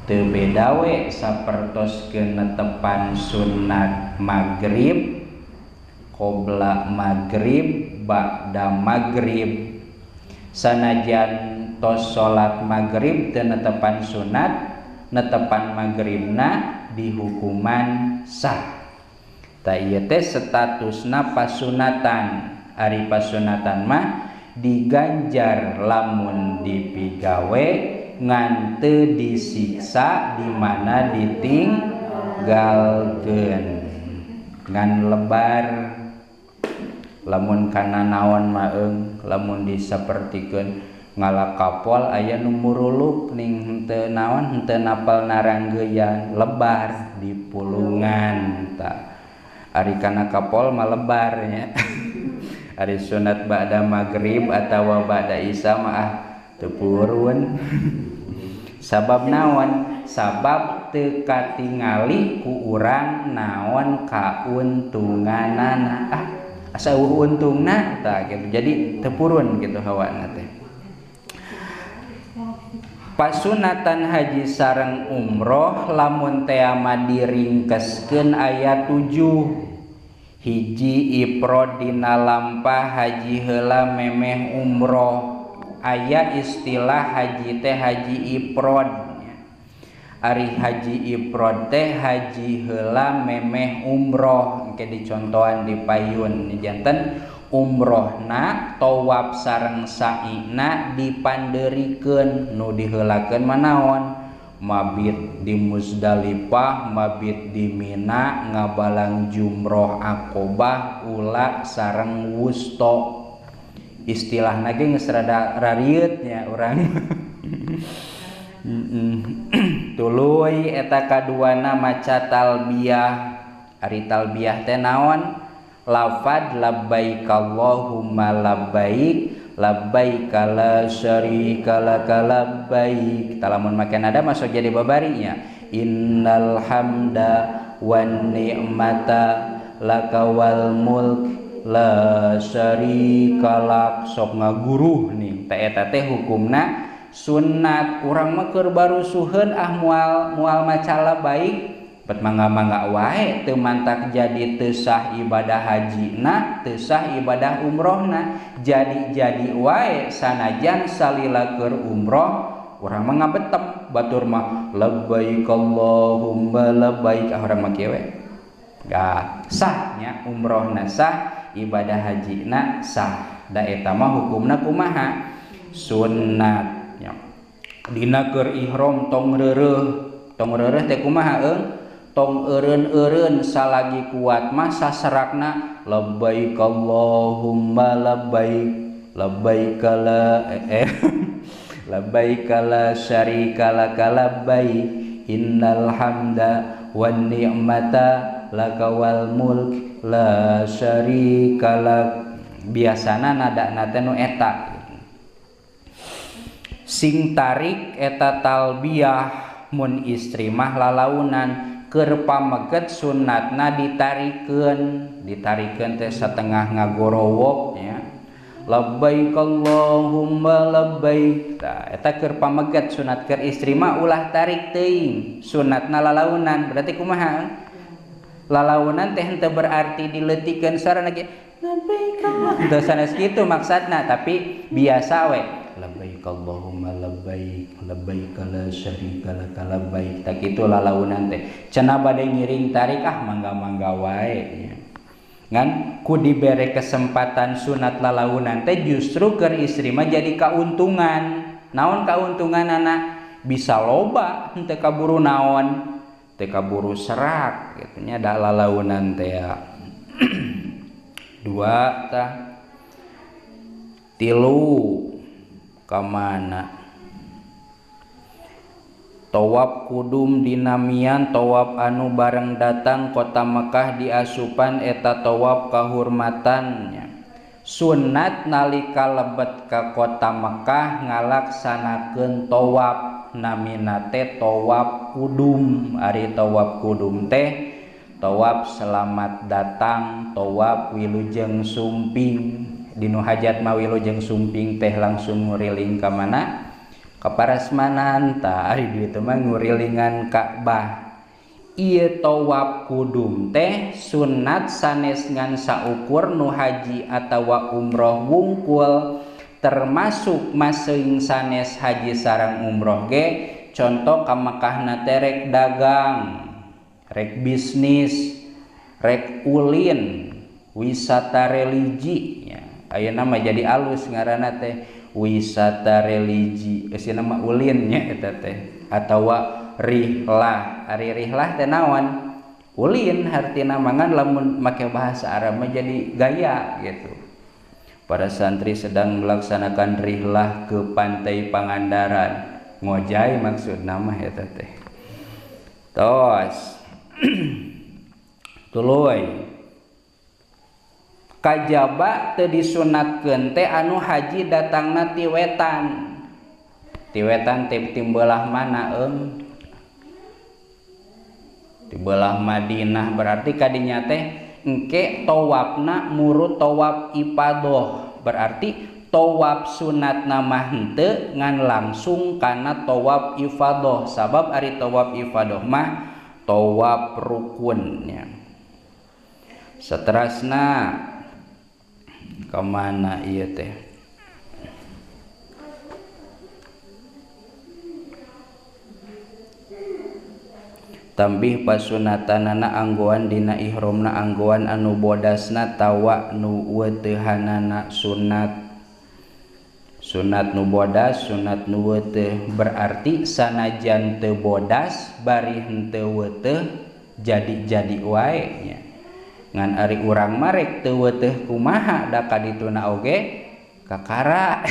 Teu beda we sapertoskeun netepan sunat magrib, qobla magrib, ba'da magrib. Sanajan tos salat magrib teu netepan sunat, netepan magribna dihukuman sah. Tah ieu teh statusna pasunatan. Ari pasunatan mah diganjar lamun dipigawe ngan teu disiksa di mana ditinggalkeun. Ngan lebar lamun kana naon mah eung, lamun disapertikeun ngalakapol aya nu muruluk ning henteu naon, henteu napal naranggeuyan, lebar di pulungan tah. Ari kana kapol mah lebar nya. Ari sunat ba'da magrib atawa ba'da isya mah ah teu purun. Sabab naon? Sabab teu katingali ku urang naon kauntunganana. Ah asa eueuh untungna tah gitu. Jadi teu purun gitu hawana teh. Pasunatan haji sareng umroh lamun tea mah diringkeskeun aya 7. Hiji ifrad dina lampah haji heula memeh umroh. Aya istilah haji teh haji ifrad. Ari haji ifrad teh haji heula memeh umroh. Engke dicontohan di payun janten umrohna tawaf sareng sa'ina dipanderikeun, nu diheulakeun mah naon? Mabit di Muzdalifah, mabit di Mina, ngabalang jumroh Aqobah, ula sareng wusto. Istilahna ge geus rada rarieut nya urang. Tuluy eta kaduana maca talbiyah. Ari talbiyah teh naon? Lafad labbaik Allahumma labbaik, labbaik la syarika laka labbaik. Talamun make nada masuk jadi babarinya. Innal hamda wan ni'mata laka wal mulk la syarika lak. Sok ngaguruh nih. Teh eta teh hukumna sunat. Urang mah keur barusuheun ah moal maca labbaik. Bet mangga-mangga wae teu mantak jadi teu sah ibadah hajina, teu sah ibadah umrohna. Jadi-jadi wae sanajan salila keur umroh urang mah ngabetem batur mah labbaik Allahumma labbaik, ah urang mah kieu we. Gah sah nya umrohna sah, ibadah hajina sah. Da eta mah hukumna kumaha? Sunat nya. Dina keur ihram tong reureuh. Tong reureuh teh kumaha eung? Tong eureun-eureun salagi kuat mah saserakna labbaik Allahumma labbaik, labbaik la labbaik la syarika laka labbaik, innal hamda wan ni'mata laka wal mulk la syarika lak. Biasana nadana teh nu eta. Sing tarik eta talbiyah mun istri mah lalaunan. Keur pameget sunatna ditarikeun, ditarikeun teh satengah ngagorowok nya. Labbaik Allahumma labbaik. Tah eta keur pameget sunat keur istri mah ulah tarik teuing, sunatna lalaunan. Berarti kumaha? Lalaunan teh henteu berarti dileutikeun sarana ge labbaik Allah. Teu sanes kitu maksudna, tapi biasa we. Labbaik Allahumma labbaik, labbaik la syarika laka labbaik. Tak kitu lalaunan teh. Cenah bade ngiring tarik ah mangga-mangga wae nya. Ngan ku dibere kesempatan sunat lalaunan teh justru keur istri mah jadi kauntungan. Naon kauntunganana? Bisa loba henteu kaburu naon, teu kaburu serak kitu nya da lalaunan teh ya. Dua tah. Tilu kamana? Tawaf kudum dinamian tawaf anu bareng datang kota Mekah diasupan eta tawaf kahurmatannya. Sunat nalika lebet ka kota Mekah ngalaksanakeun tawaf, namina teh tawaf kudum. Ari tawaf kudum teh tawaf selamat datang, tawaf wilujeng sumping. Dinu hajat mah wilujeng sumping teh langsung nguriling ka mana? Ka Parasmanan tah ari duit mah ngurilingan Ka'bah. Ieu tawaf kudum teh sunat sanes ngan saukur nu haji atawa umroh wungkul, termasuk masing sanes haji sareng umroh ge. Contoh ka Mekahna teh rek dagang, rek bisnis, rek ulin, wisata religi nya. Ayeuna mah jadi alus ngaranna teh wisata religi, eusina mah ulin nya eta teh, atawa rihlah. Ari rihlah teh naon? Ulin hartina mangan lamun make bahasa Arab mah jadi gaya gitu. Para santri sedang melaksanakan rihlah ke pantai Pangandaran, ngojay maksudna mah eta teh. Tos. Tuluy kajaba teu disunatkeun teh anu haji datangna ti wetan. Ti wetan teh ti belah mana eung? Ti belah Madinah, berarti kadinya teh engke tawafna murut tawaf ifadah, berarti tawaf sunatna mah henteu ngan langsung kana tawaf ifadah, sabab ari tawaf ifadah mah tawaf rukun nya. Seterusna kemana ieu teh? Tambih pasunatanana anggoan dina ihramna anggoan anu bodasna tawa nu weteuhanana sunat. Sunat nu bodas, sunat nu weuteuh, berarti sanajan teu bodas bari henteu weuteuh jadi-jadi wae nya. Ngan ari urang mah rek teu weuteuh kumaha da kadituna oge kakara.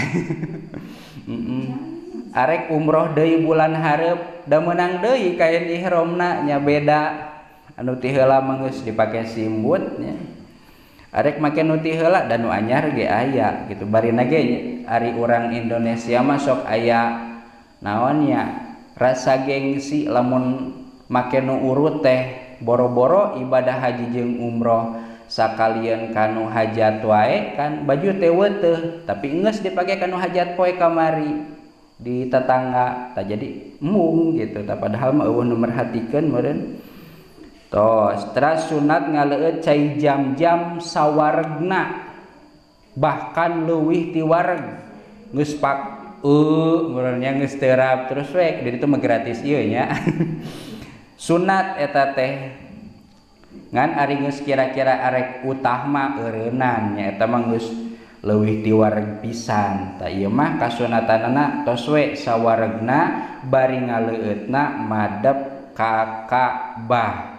Arek umroh deui bulan hareup da meunang deui kain ihramna nya, beda anu ti heula mah geus dipake simbut nya. Arek make nu ti heula da nu anyar ge aya gitu. Barina ge ari urang Indonesia mah sok aya naon nya rasa gengsi lamun make nu urut teh, boro-boro ibadah haji jeung umroh sakalian kanu hajat wae kan baju teh weuteuh tapi geus dipake kanu hajat poe kamari di tetangga tak jadi mung gitu, tak padahal mah eueuh nu merhatikeun meureun. Tos teras sunat ngaleueut cai jam-jam sawaregna bahkan leuwih ti wareg geus pak meureun nya geus terap terus we di ditu mah gratis ieu nya. Sunat eta teh ngan ari geus kira-kira arek utah mah eureunnan nya, eta mah geus leuwih ti wareg pisan. Tah ieu mah kasunatanana tos we sawaregna bari ngaleueutna madep ka Ka'bah.